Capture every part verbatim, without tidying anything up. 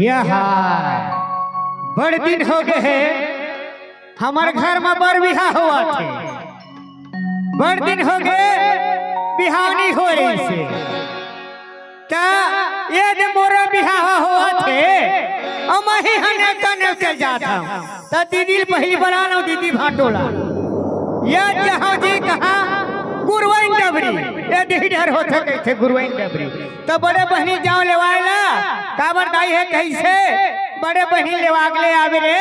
यह बड़ दिन हो गए हे, हमर घर म बर बिहा होवत हे। बड़ दिन हो गए, बिहाव नइ हो रहिसे। त ए दे मोर बिहा होवत हे, अउ मही ह नेवता नेवते जात हंव। त दीदी ल पहिली बला लंव, दीदी भांटो ला। ए जहां जी कहां गुरवइन डबरी, ए दिही डहर होथे कहिथे गुरवइन डबरी। त बड़े बहिनी जांव लेवाय ला, काबर दाई हे कहिसे, बड़े बहिनी लेवा के ले आबे रे,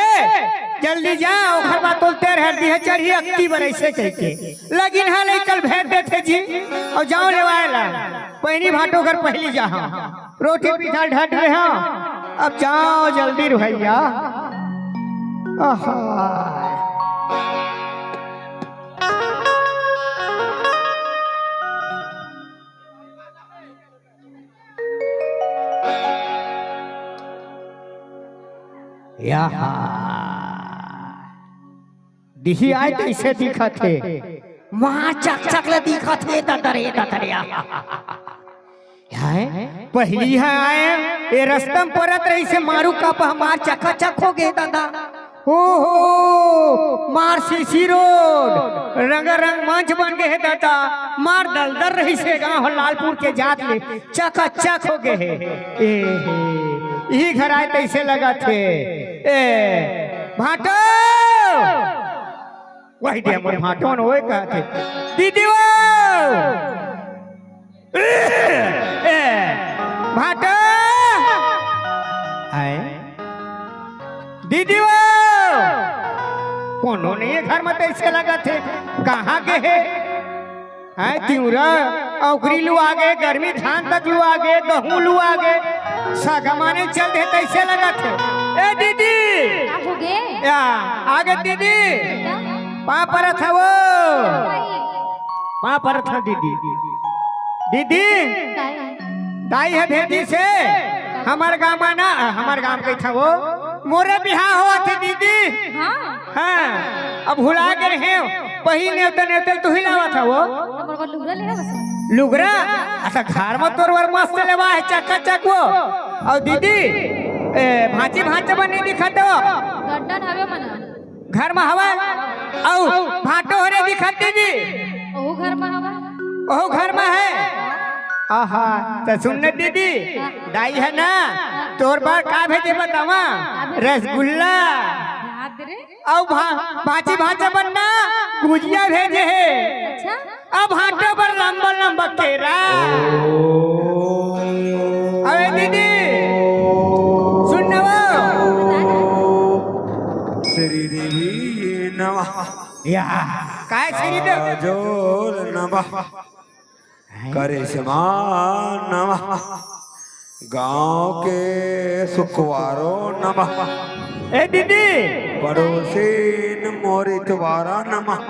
जल्दी जा, ओखर बाद तोल तेर हर दिहे चढ़ी अक्ति बरइसे कहिके। लगिन हा लइका ल भेज देथे जी, अउ जांव लेवाय ला। पहिली भांटो घर पहिली जाहंव, रोटी पीठा ल ढंढ ले हंव, अब जांव जल्दी रुहइया। आहा। यहा। दिही आय तइसे दिखत हे। मार चकचक ले दिखत हे, ददरे, ददरे। हाय, पहिली ह आय, ए रस्ता म परत रहिसे मारू का पह मार चकाचक हो गे दादा। ओहो, मार सीसी रोड, रंगारंग मंच बन गे हे दादा। मार दलदल रहिसे गांव ह लालपुर के जात ले चकाचक हो गे हे। ए हे, इही घर आय तइसे लगत हे। ए, भांटो! वही दे हमर भांटो न ओए कहत हे, दीदी वो! ए, भांटो! आय? दीदी वो! कोनो नइ हे घर म तइसे लगत हे। कहां गे हे? हैं, तिंवरा, अउकरी लुवा गे, गरमी धान तक लुवा गे, गहूं लुवा गे, सगमाने चल दे तइसे लगत हे। ए दीदी! का हो गे? या, आ गे दीदी। बेटा? पांव परत हंव। भाई। पांव परत हंव दीदी। दीदी, काय? दाई ह भेजिसे, हमर गांव म ना, हमर गांव कहिथंव, मोरे बिहा होवत हे दीदी। हां। हां, अब भुला गे रहेंव, पहिली नेवता नेवते ल तुही लावत हव। हमर बर लुगरा ले हवस। लुगरा? अच्छा, घर म तोर बर मस्त लेवा हे, चकाचक वो। अउ दीदी, ए, भांची भांचा बने दिखत हो। गड्डन हवे मन। घर म हवय? अउ भांटो हरे दिखत दीदी। ओहू घर म हवय। ओहू घर म हे? आहा, त सुन न दीदी, हां। दाई ह ना, हां। तोर बर का भेजे बतावा? का भेजे? रसगुल्ला। याद रे। अउ भा-, भांची भांचा बर ना गुजिया भेजे हे। अच्छा? अउ भांटो बर लंबा लंबा केरा। अबे दीदी, सुन न वो। श्री देवी नमः। या, काय श्री देव? काजोल नमः। करिश्मा नमः, गांव के सुखवारो नमः। ए दीदी। पड़ोसीन मोर इतवारा नमः।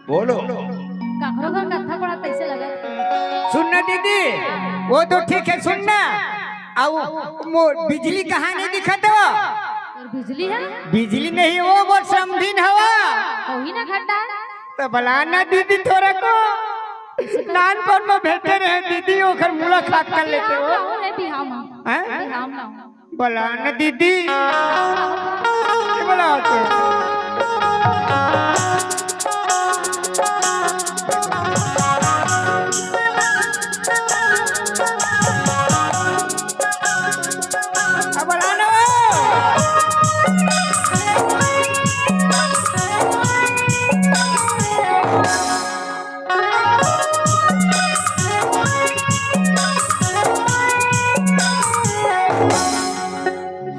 बोलो। काकरो घर कत्था पड़ा तइसे लगत हे। सुन ना दीदी, वो तो ठीक हे, सुन ना। अउ मो-, बिजली कहां नइ दिखत हे वो? अउ बिजली हे? बिजली नहीं, वो मोर समधिन हवा। वही ना घंटा। त बला ना दीदी थोरा को। नानपन म भेंटे रहे दीदी, ओखर मुलाकात कर लेते हो। बिहाव म हे, बिहाव म। हैं? बिहाव म। बला ना दीदी। के बला तो? अब बला ना वो।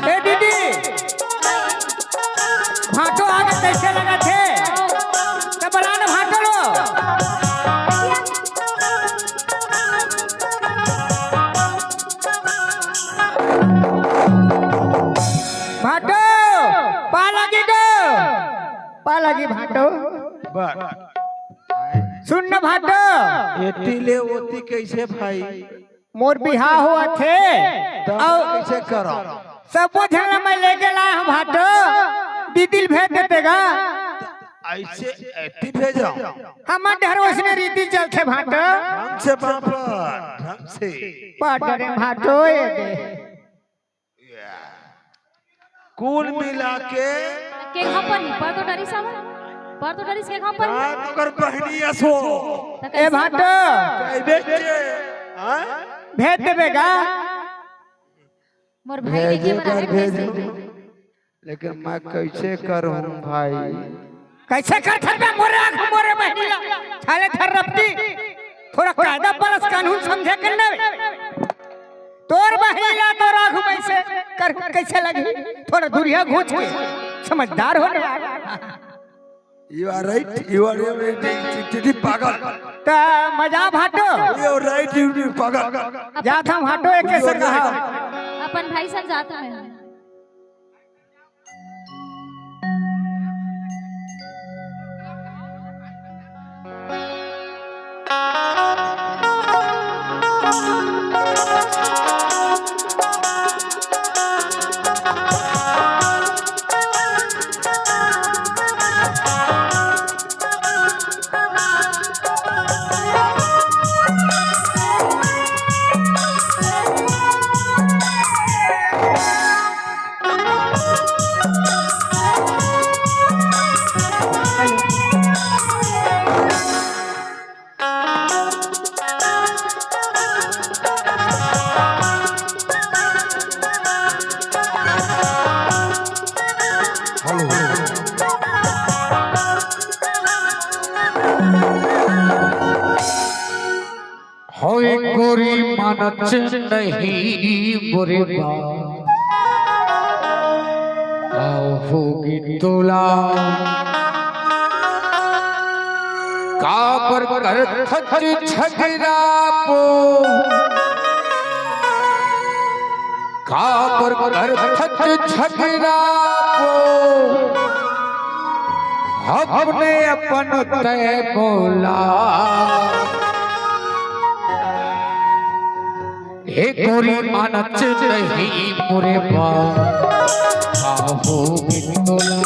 ए दीदी, भांटो आगे कइसे लगत हे? त बला ना भांटो लो। भांटो, पांव लागी गो। पांव लागी भांटो। बस। सुन ना भांटो। एती ले ओती कइसे भाई? मोर बिहाव होवत हे। त अउ कइसे करव? सबो झन ला मैं लेके लाय हंव भाटो, दीदी ल भेज देते गा। अइसे एती भेजव? हमर डहर ओइसने रीति चलथे भाटो। ढंग से बापा, ढंग से। पा डरे भाटो, ये दे। कुल मिला के केघा पर ही, पर तो डरिस हवय, पर तो डरिस केघा पर ही। हाँ, तो कर बहनी असो। त ए कइसे? भाटो। कइबे के, हाँ? भेज देबे गा। मोर भाई भेजे देखे बर कर आए भेजे। भेज दे। लेकिन मैं कइसे करहूँ भाई? कइसे करथस बे मोरे आँख मोरे बहिनी ला? साले थर्रपटी, थोड़ा कायदा पालस कानून समझे कर ना बे। तोर बहिनी ला तोर आँख में से कर कइसे लगही? थोड़ा दूरिहा घूंच के समझदार हो ना। You are right, you are right, टिटी पागल। त मजा भाटो। You are right, you पागल। जात हंव भाटो एक के संग हा। अपन भाई संग जात हंव मैं। हेलो। होय गोरी मानच नहीं मोरे बा, का होगे तोला। काबर करथच झगड़ा पो, काबर करथच झगड़ा पो, अपने अपन तय बोला। हे गोरी मानच नहीं मोरे बा, का होगे तोला।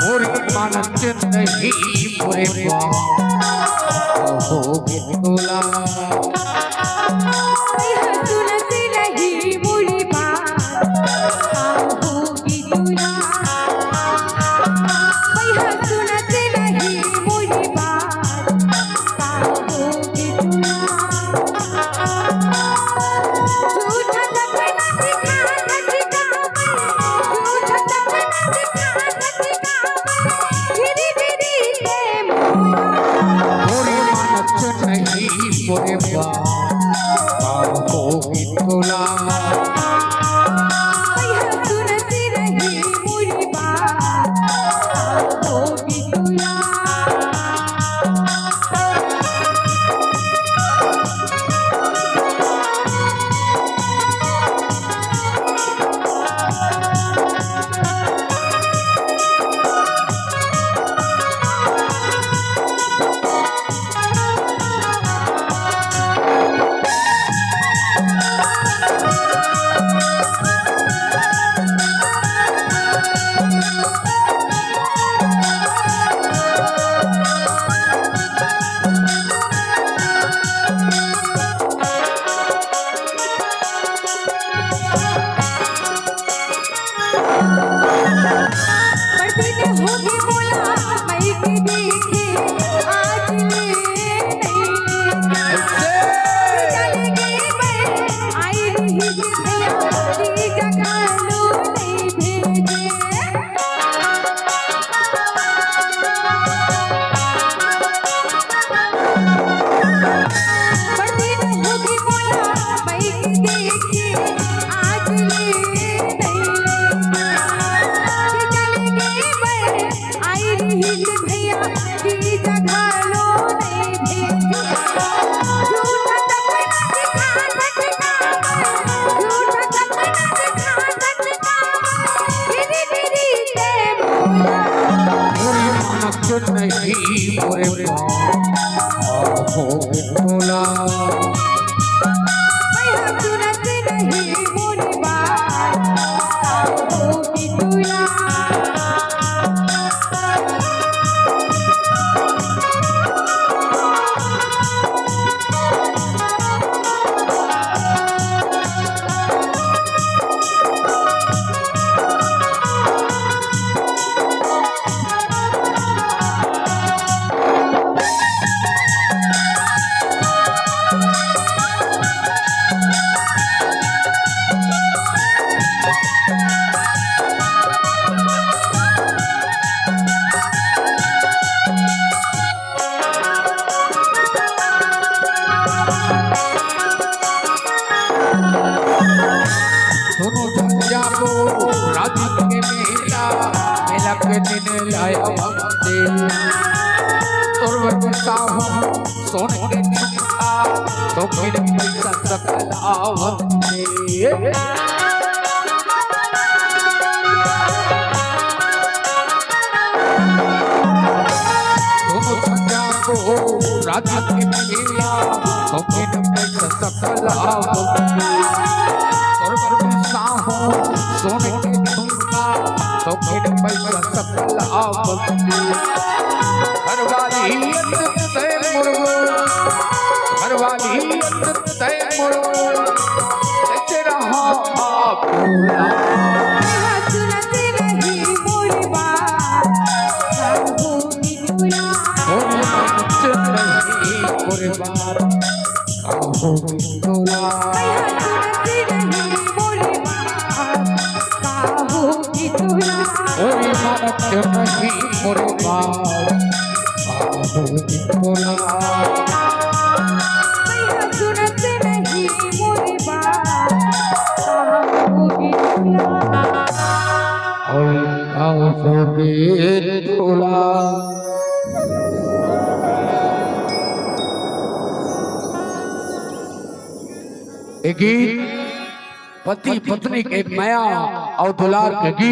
गोरी मानच नहीं मोरे बा, का होगे तोला। सुनत नहीं मोरी बात, का होगे तोला। सुनत नहीं मोरी बात, गोरी मानच नहीं मोरे बा, का होगे तोला। गोरी मानच नहीं मोरे बा, का होगे तोला। दोनों झन जाबो राजिम के मेला, मेला के दिन लाया भक्ति। तोर बर बिसाहूँ सोन के झुमका, तो फिर पैसा सकल आवत दे। दोनों झन जाबो राजिम के मेला, तो फिर पैसा सकल आवत दे। तोर बर बिसाहूँ सोन के झुमका, तो फिर पैसा सकल आवत दे। घरवाली अंत तय मुर्गो, घरवाली अंत तय मुर्गो, तेरा हाँ आप बोला। ए गीत पति पत्नी के मया अउ दुलार के गीत।